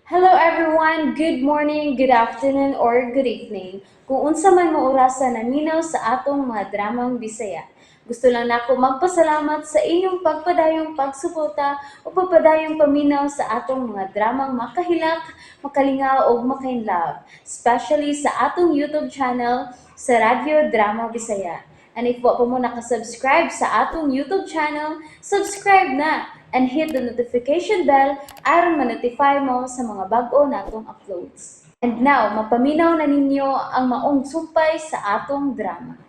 Hello everyone! Good morning, good afternoon, or good evening. Kung unsa man mo orasa naminaw sa atong mga dramang Bisaya. Gusto lang nako magpasalamat sa inyong pagpadayong pagsuporta o pagpadayong paminaw sa atong mga dramang makahilak, makalingaw ug makainlove, especially sa atong YouTube channel sa Radyo Drama Bisaya. And if wa pa mo nakasubscribe sa atong YouTube channel, subscribe na and hit the notification bell aron ma-notify mo sa mga bag-o natong uploads. And now, mapaminaw na ninyo ang maong sumpay sa atong drama.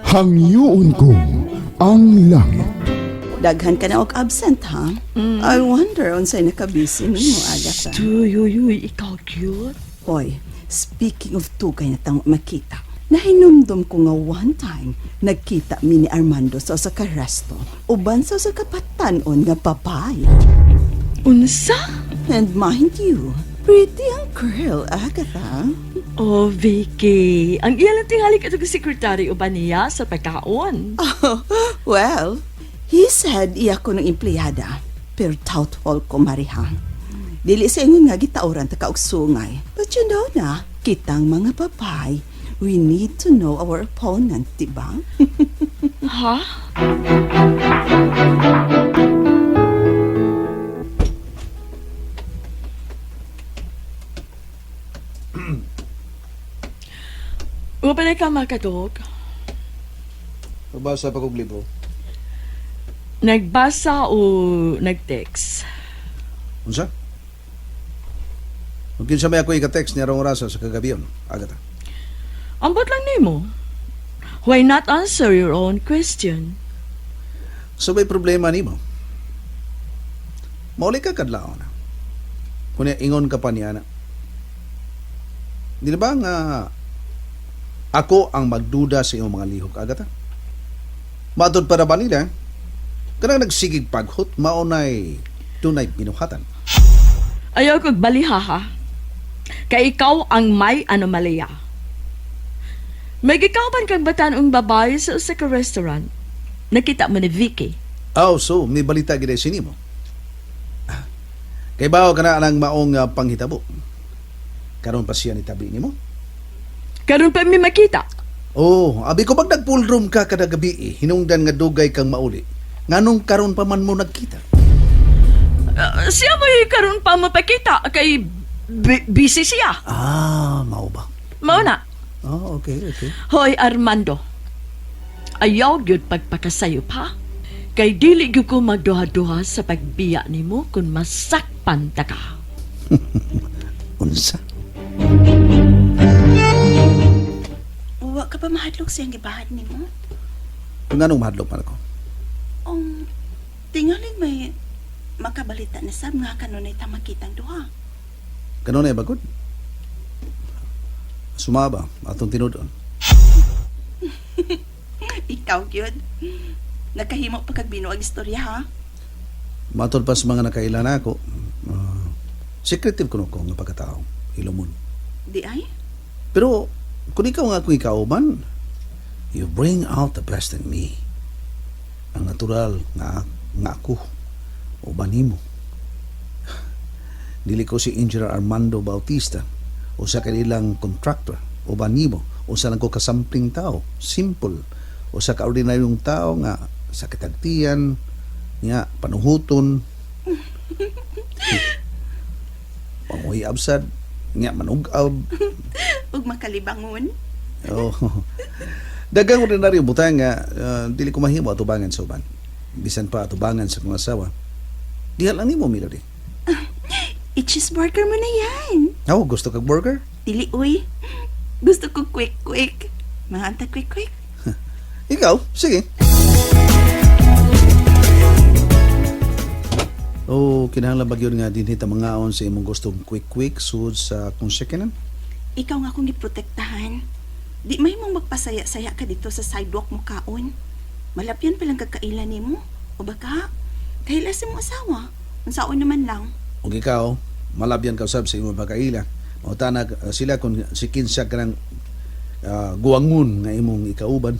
Hangyoon ko ang langit. Daghan ka na og absent, ha? I wonder unsay nakabisi nimo, Agatha. Uy, uy, uy, ikaw cute. Hoy, speaking of tugay na tang makita, nahinumdum ko nga one time, nagkita mi ni Armando sa usa ka resto, uban sa usa ka batan-on nga babae. Unsa? And mind you, pretty ang girl, Agatha. Oh, Vicky. Ang iya lang tingali ka sekretary uban niya sa pagkaon. Oh, well, he said iya ko ng empleyada. Pero doubtful ko, Mariha. Dili sa ingon nga gitauran ta ka og sungay. But you know na, kitang mga babae, we need to know our opponent, di ba? Ha? Wa pa na ka makadog. Magbasa pa kog libro. Nagbasa o nag-text? Unsa? Kung kinsa may ako ika-text ni arong orasa sa kagabion, Agata. Ambot lang nimo. Why not answer your own question? So may problema nimo. Mauli ka kadlaon na. Kunya ingon ka pa niya na. Di ba nga ako ang magduda sa iyong mga lihok, Agata? Matod para ba nila, kanang nagsigig paghut, maunay dunay binuhatan. Ayaw kog baliha ha. Kay ikaw ang may anomalya. May gikauban kang batan-ong babae sa usa ka restaurant. Nakita mo ni Vicky. Oh, so may balita gid ay sinimo. Kay bawo kana ang maong panghitabo. Karon pa siya ni tabi nimo. Karon pa mi makita. Oh, abi ko pag nag-full room ka kada gabi, eh, hinungdan nga dugay kang mauli. Nganong karon pa man mo nagkita? Siya mo'y karon pa mapakita kay busy siya. Ah, mao ba? Mao na. Oh, okay, okay. Hoy Armando. Ayaw gyud pagpakasayop ha. Kay dili gyud ko magduha-duha sa pagbiya nimo kung masakpan ta ka. Unsa? Wa ka pa mahadlok siyang gibahad nimo? Nganong mahadlok man ako? Ang tingalig may makabalita na sab nga kanunay ta makitang duha. Kanunay ba gud? Sumaba atong tinud-on. Ikaw gyud. Nakahimo pa kag binuang istorya ha. Matod pa sa mga nakaila na ako, secretive kuno ko nga pagkatao, hilumon. Di ay? Pero kung ikaw nga akong ikauban, you bring out the best in me. Ang natural nga, nga ako, uban nimo. Dili ko si Engineer Armando Bautista o sa kanilang contractor, uban nimo, o sa lang ko kasampling tao, simple, o sa kaordinaryong tao nga sa katagtian, nga panuhuton, panguhi absad, nga manugab. Ug makalibangon. Oh. Dagang ordinaryo butang nga dili ko mahimo atubangan sa uban. Bisan pa atubangan sa akong asawa. Diha lang nimo, Melody. I-cheeseburger mo na yan. Oh, gusto kag burger? Dili uy. Gusto ko quick quick. Mga anta quick quick. Ikaw, sige. Oh, kinahanglan ba gyud nga dinhi ta mangaon sa imong gustong quick quick sud sa akong sakanan? Ikaw nga akong giprotektahan. Di may mong magpasaya-saya ka dito sa sidewalk mo kaon. Malapyan pa lang kagkailan nimo. O baka, kaila sa mong asawa. Unsaon naman lang. Ug ikaw, malabyan ka usab sa imong pagkaila. Mautana sila kung si kinsa ka ng guwangon nga imong ikauban.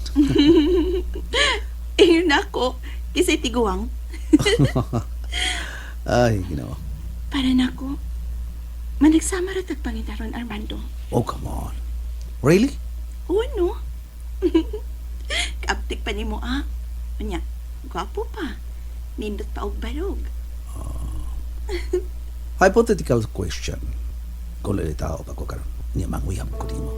Ingon ako, kisay tiguang. Ay, Ginoo. Para nako, Managsama ra tag pangitaron, Armando. Oh, come on. Really? Oo, no? Kaabtik pa nimo ah. Unya, gwapo pa. Nindot pa og barog. Hypothetical question. Kung tao pa ko karon, niya manguyab ko nimo.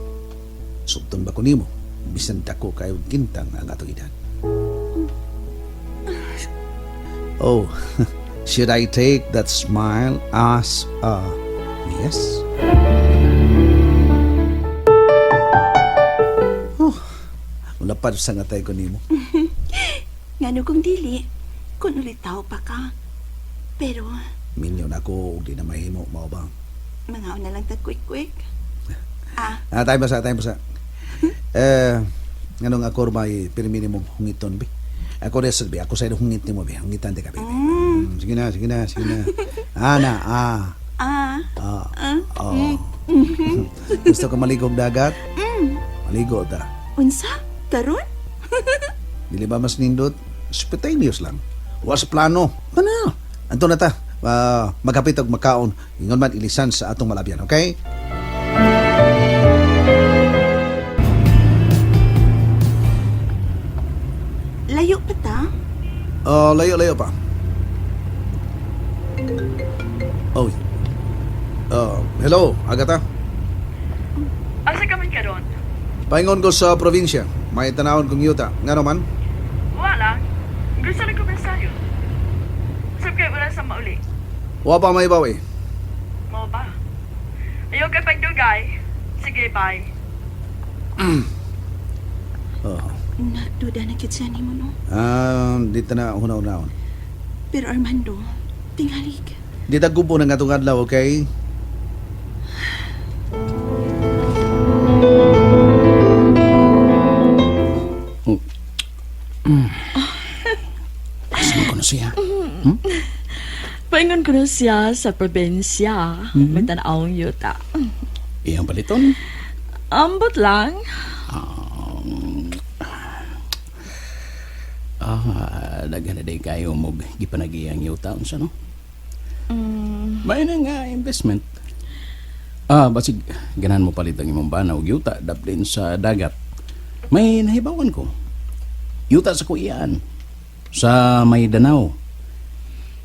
Sugton ba ko nimo? Bisan dako kayo gintang ang atong edad. Oh, should I take that smile as a yes? Oh, wala pa sa nga tayo ko nimo. Ngano kung dili, kung ulitaw pa ka. Pero, Minyo na ako og di na mahimo mao ba? mga na lang tag quick-quick. Ah, Ah, tayo basa, tayo basa. Eh, nganong ako may pirmi nimo hungiton bi. Ako rin bi, ako sa hungit nimo bi, hungitan di ka bi. Sige na, sige na, sige na. Ah, na, ah. ah, Ah. Oh. Gusto ka maligog dagat? Maligo ta. Unsa? Karon? Dili ba mas nindot? Spontaneous lang. Wa sa plano. Ano? Anto na ta. Ah, maghapit og makaon. Ingon man ilisan sa atong malabyan, okay? Layo pa ta? Oh, layo layo pa. Oh. Oh, hello, Agata. Asa ka man karon? Paingon ko sa probinsya. May tanawon kong yuta. Ngano man? Wala. Gusto na ko mensayo. Sab kay wala sa mauli. Wa pa may bawi. Mo ba? Ayaw kay pagdugay. Sige, bye. Oh. Nagduda na gyud siya nimo no. Ah, dito na una-unaon. Pero Armando, tinghalik. Di ta gubo ng atong adlaw, okay? Asa ko na siya? Paingon ko na siya sa probinsya. May tanawang yuta. Iyang paliton. Ambot lang. Ah, daghan na day kayo mo gipanagiyang yuta unsa no? May na nga investment. Ah, basig ganahan mo palit ang imong bana og yuta daplin sa dagat. May nahibawan ko. Yuta sa kuiyan. Sa may Danau.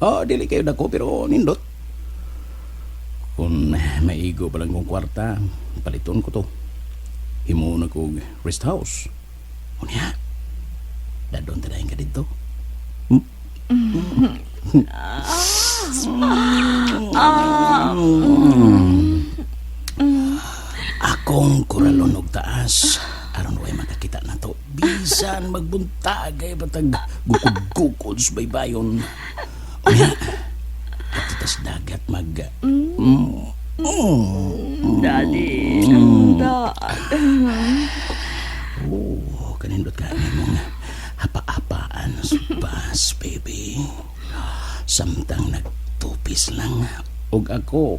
Oh, dili kayo dako pero nindot. Kung maigo pa lang kong kwarta, paliton ko to. Himuon ako og rest house. Unya, dadon tadayon ka dito. Akong kuralon og taas aron way makakita na to. Bisan magbuntag ay batag gukod-gukod sa baybayon. Unya, ato tas dagat mag... Daddy. Dad. Oh, kanindot ka nimong hapa-apaan sa bus, baby. Samtang nagtupis lang og ako.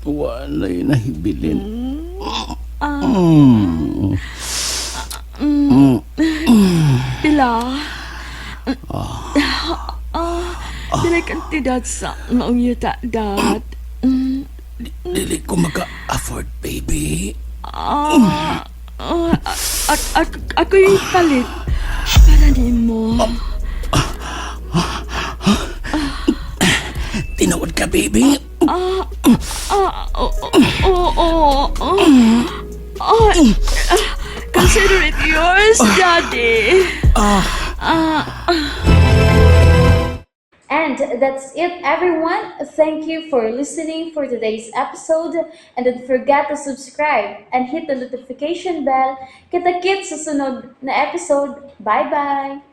Wala'y nahibilin. Pila. Ah, pila kantidad sa maong yuta, dad. Dili ko maka-afford, baby. Ah, ah, ako yung palit. Para nimo. Tinawad ka, baby. Ah, oo, oo, oo, oo. Ah, ah, consider it yours, Daddy. And that's it, everyone. Thank you for listening for today's episode. And don't forget to subscribe and hit the notification bell. Kita-kits sa sunod na episode. Bye-bye!